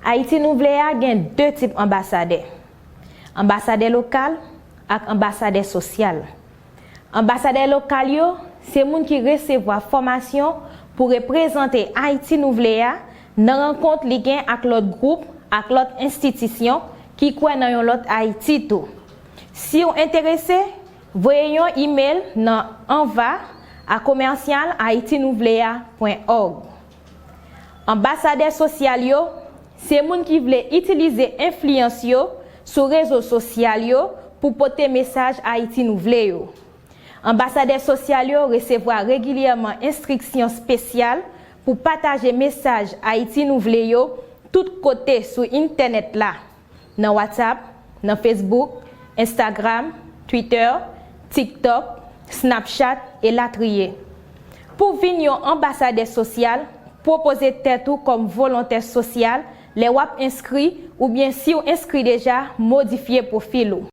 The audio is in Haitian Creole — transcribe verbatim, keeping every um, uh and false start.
Ayiti Nou Vle a gen de tip anbasadè, anbasadè lokal ak anbasadè sosyal. Anbasadè lokal yo se moun ki resevwa fòmasyon pou reprezante Ayiti Nou Vle a nan rankont li gen ak lòt gwoup ak lòt enstitisyon ki kwè nan yon lòt Ayiti tou. Si w enterese, voye yon imèl nan anva a commercial haiti nou vle a point org. Anbasadè sosyal yo se moun ki vle itilize enfliyans yo sou rezo sosyal yo pou pote mesaj Ayiti Nou Vle yo. Anbasadè sosyal yo resevwa regilyèman enstriksyon espesyal pou pataje mesaj Ayiti Nou Vle yo tout kote sou entènèt la, nan WhatsApp, nan Facebook, Instagram, Twitter, TikTok, Snapchat, elatriye. Pou vin yon anbasadè sosyal, pwopoze tèt ou kòm volontè sosyal lè w ap enskri oubyen si w enskri deja, modifye pwofil ou.